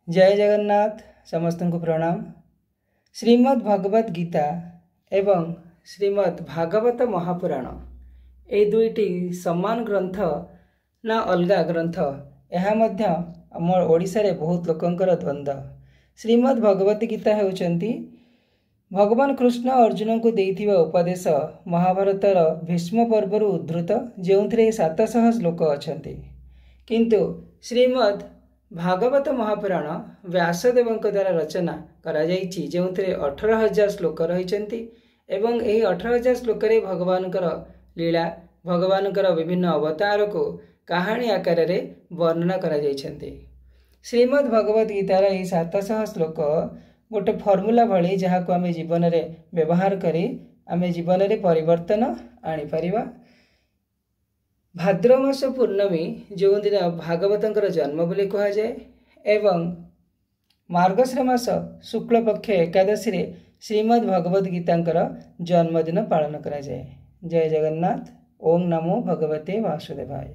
ଜୟ ଜଗନ୍ନାଥ, ସମସ୍ତଙ୍କୁ ପ୍ରଣାମ। ଶ୍ରୀମଦ୍ ଭଗବତ ଗୀତା ଏବଂ ଶ୍ରୀମଦ୍ ଭାଗବତ ମହାପୁରାଣ ଏଇ ଦୁଇଟି ସମାନ ଗ୍ରନ୍ଥ ନା ଅଲଗା ଗ୍ରନ୍ଥ, ଏହା ମଧ୍ୟ ଆମ ଓଡ଼ିଶାରେ ବହୁତ ଲୋକଙ୍କର ଦ୍ୱନ୍ଦ୍ୱ। ଶ୍ରୀମଦ୍ ଭଗବତ ଗୀତା ହେଉଛନ୍ତି ଭଗବାନ କୃଷ୍ଣ ଅର୍ଜୁନଙ୍କୁ ଦେଇଥିବା ଉପଦେଶ, ମହାଭାରତର ଭୀଷ୍ମ ପର୍ବରୁ ଉଦ୍ଧୃତ, ଯେଉଁଥିରେ 700 ଶ୍ଲୋକ ଅଛନ୍ତି। କିନ୍ତୁ ଶ୍ରୀମଦ୍ ଭାଗବତ ମହାପୁରାଣ ବ୍ୟାସଦେବଙ୍କ ଦ୍ୱାରା ରଚନା କରାଯାଇଛି, ଯେଉଁଥିରେ 18,000 ଶ୍ଲୋକ ରହିଛନ୍ତି ଏବଂ ଏହି 18,000 ଶ୍ଲୋକରେ ଭଗବାନଙ୍କର ଲୀଳା, ଭଗବାନଙ୍କର ବିଭିନ୍ନ ଅବତାରକୁ କାହାଣୀ ଆକାରରେ ବର୍ଣ୍ଣନା କରାଯାଇଛନ୍ତି। ଶ୍ରୀମଦ୍ ଭଗବତ ଗୀତାର ଏହି 700 ଶ୍ଲୋକ ଗୋଟେ ଫର୍ମୁଲା ଭଳି, ଯାହାକୁ ଆମେ ଜୀବନରେ ବ୍ୟବହାର କରି ଆମେ ଜୀବନରେ ପରିବର୍ତ୍ତନ ଆଣିପାରିବା। ଭାଦ୍ରବ ମାସ ପୂର୍ଣ୍ଣମୀ ଯେଉଁଦିନ ଭାଗବତଙ୍କର ଜନ୍ମ ବୋଲି କୁହାଯାଏ, ଏବଂ ମାର୍ଗଶିର ମାସ ଶୁକ୍ଳପକ୍ଷ ଏକାଦଶୀରେ ଶ୍ରୀମଦ୍ ଭଗବତ ଗୀତାଙ୍କର ଜନ୍ମଦିନ ପାଳନ କରାଯାଏ। ଜୟ ଜଗନ୍ନାଥ। ଓಂ ନମୋ ଭଗବତେ ବାସୁଦେବାୟ।